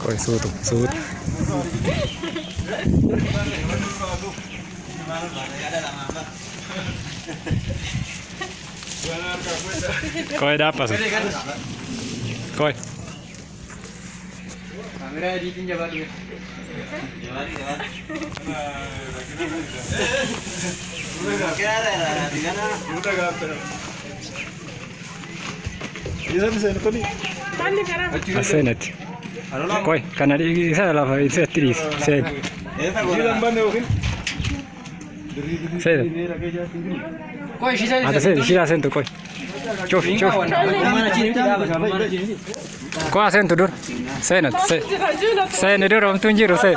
Koi suutu suutu. Koi dapat. Koi. Kamera editing jabat dulu. Asenat. Koi, kana isa lafa isa tiris. Sen. Sen. Koi shisa. Ata sen, shisa sen tu koi. Chof, chof. Koi sen tu dur. Senat, sen. Sen dur om tunjiru sen.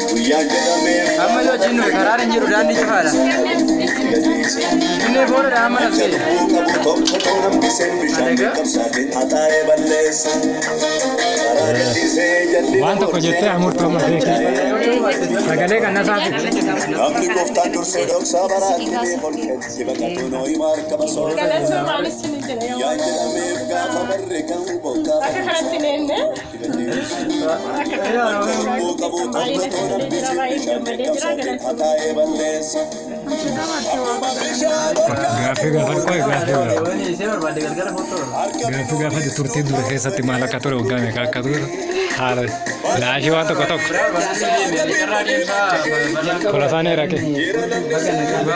Amma yoo jennu karaan hin jiru daandii cufaadha. Inni boodadha amma nafsee. Waan tokko jettee hamurtuu amma beekee. Sagalee kan nasaati. Gaaffii gaafadhu qoy gaaffii gaafadhu. Gaaffii gaafadhu turtii dura keessatti maal akka ture waggaa meeqa akka ture haala laashii waan tokko tokko. Tolasaan eera kee.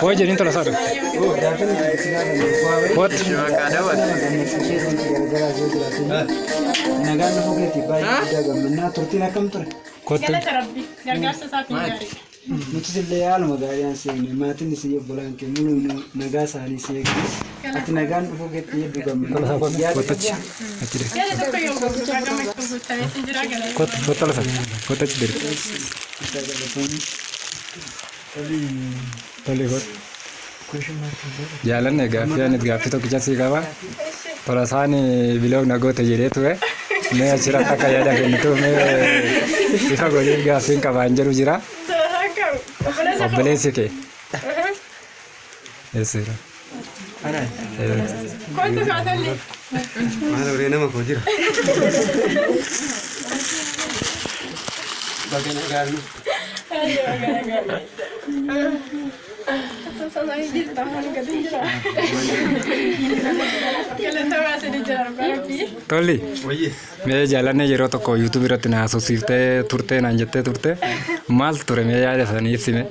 Koo jedhin tolasaa dhufe. Kootti. Nagaan dhufuu keetii baay'ee guddaa gammannaa turtiin akkam ture? Kootti. Galata Rabbi gargaarsa isaatiin gaarii. Nutis illee haaluma gaarii aan seenne maatiin isii obbolaan kee muluu nagaa isaanii si eegdu. Ati nagaan dhufuu keetii hedduu Tolasaa gammannaa. kootti. Kootti achi. Achi deemi. Yaada tokko yoo guutuu gammachuu guuttameetiin jira galata. Kootti kootti tolasaa. Kootti achi deemi. Tole kootti. Jaalanne gaaffii ani gaaffii tokkicha sii qaba. Tolasaan biloog na goote jedhee ture. Mee achirratti akka yaada kennitu mee ifa godhee gaaffiin qabaan jedhu jira. Obboleessi kee. Eesseera. Kootu kaatolli. Maal horee nama koo jira. Baga nagaan nu. Tolli. Mee jaalanne yeroo tokko YouTube irratti na haasofsiiftee turtee naan jettee turte maal ture mee yaada sanii ibsime.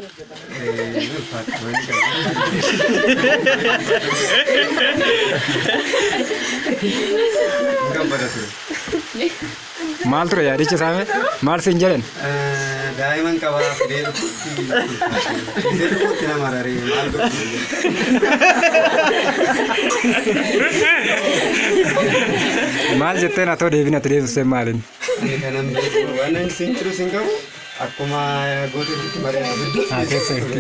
Maal ture yaadichi isaame maal siin jedhan? Daa'iman qabaa fidee dhufuutti nama raree maal godhu? Maal jetteen atoo deebina ati deebistee maaliin? Ani kanan beeku waan inni siin jiru siin qabu. Akkuma gootetti bareedu. Haa keessa jirti.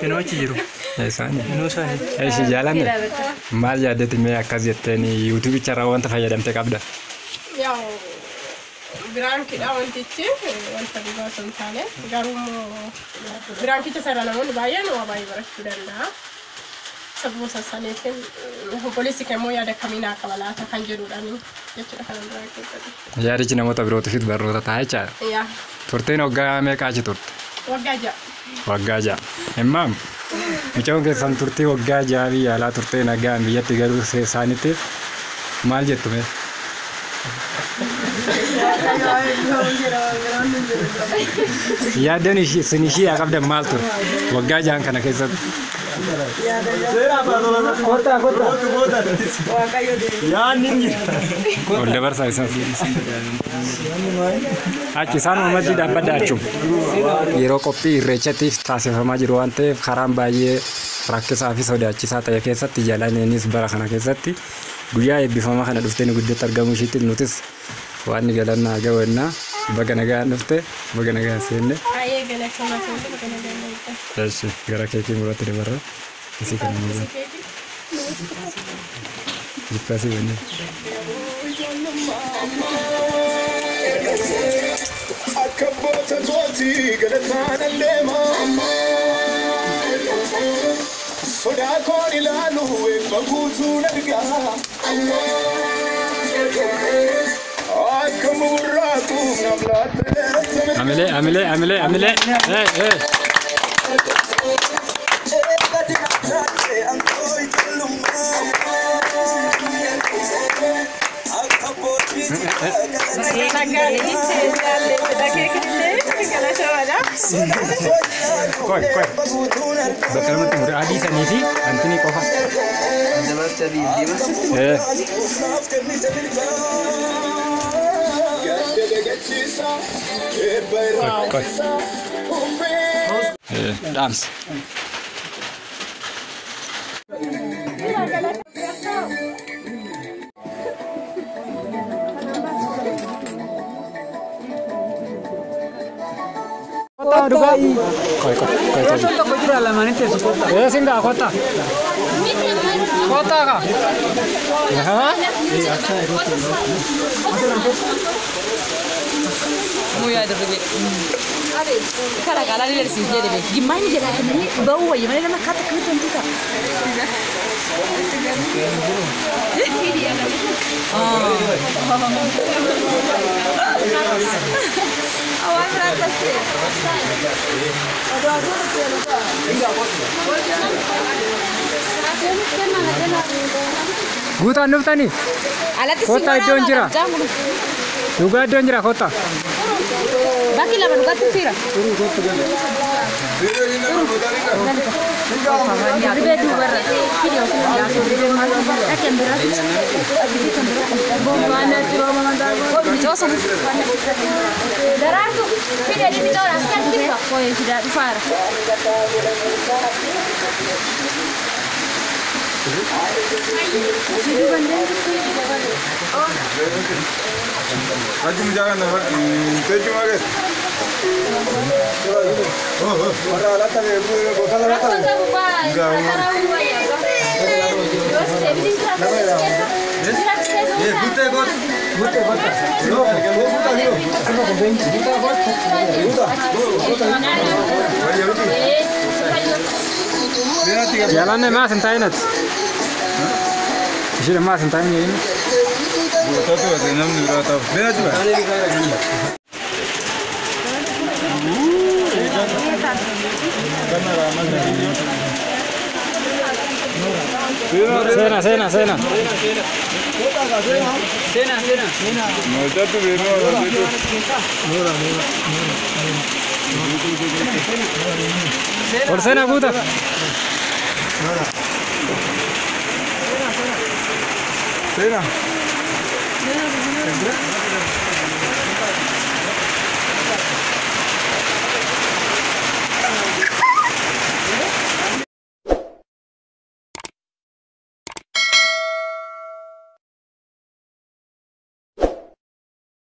Inoo achi jiru. Isaani. Inoo isaanii. Eeshi jaalanne maal yaaddetti mee akkas jetteen yuutuubicha irraa wanta fayyadamte qabda? Yaa'u biraankidha wantichi wanta dhugaa osoo hin taane garuu immoo biraankicha sana namoonni baay'een waa baay'ee barachuu danda'a. Sababa sassaniitiin obboleessi kee immoo yaada akkamii naa qaba laata kan jedhudhaan jechuudha kanan biraankii godhe. Yaadichi namoota birootiifis barnoota ta'a jechaadha. Yaa Turteen waggaa meeqa achi turte? waggaa 6. Waggaa 6. Immaam mucaan keessan turtii waggaa 6 biyya alaa turtee nagaan biyyatti galuu isaaniitiif maal jettu mee? Yaaddoon isin ishii yaa qabdan maal ture? Waggaa 6 kana keessatti. Ol dabarsaa isaan. Achi isaan uummatni dhaabbadha jechuun yeroo qophii irreechatiif taasifamaa jiru waan ta'eef karaan baay'ee rakkisaa fi sodaachisaa ta'e keessatti jaalaneenis bara kana keessatti guyyaa eebbifamaa kana dhuftee nu gidduutti argamuu ishiitti nutis waan ni galannaa ga'unnaa baga nagaan dhufte baga nagaan seenne. Baay'ee galatooma seente baga nagaan dhufte. Eshi gara keekii muraatti dabarra isii kana murra. Jippaasii wanneen. Akka boota tootii galataan alleema. Sodaa koon ilaalu eebba guutuun argaa. Akka murraatuuf naaf laattee. Amilee amilee amilee amilee. Ee ee. Koi koi. Bakka lamatti mure adii sanii fi antinii qofa. Ee. Koi koi. Ee dhaamsa. Koi koi koi koi. Tokko jira lamaanii teessu kottaa. Ee singaa kottaa. Kottaa kaa. Ahaa. Kala kala ni versi jedhe gimmaani jedha inni bahu wayya malee nama akkaataa akkamitti wanti ta'a. Awaan biraa akkasii. Guutaan dhuftanii? Alatti Kottaa iddoon jira. Dhugaa iddoon jira kottaa. Bakki lama dhugaatti jira. Ribee duubarra. Daraartu fidee dhimmi ta'uudha as kan dhibba. Kooyee fidaa dhufaara. Jaalanne maas hin taa'inati. Isheen maas hin taa'in jedhini. Seena seena seena. Seenaa seenaa. Ol seenaa guutaa. Seenaa.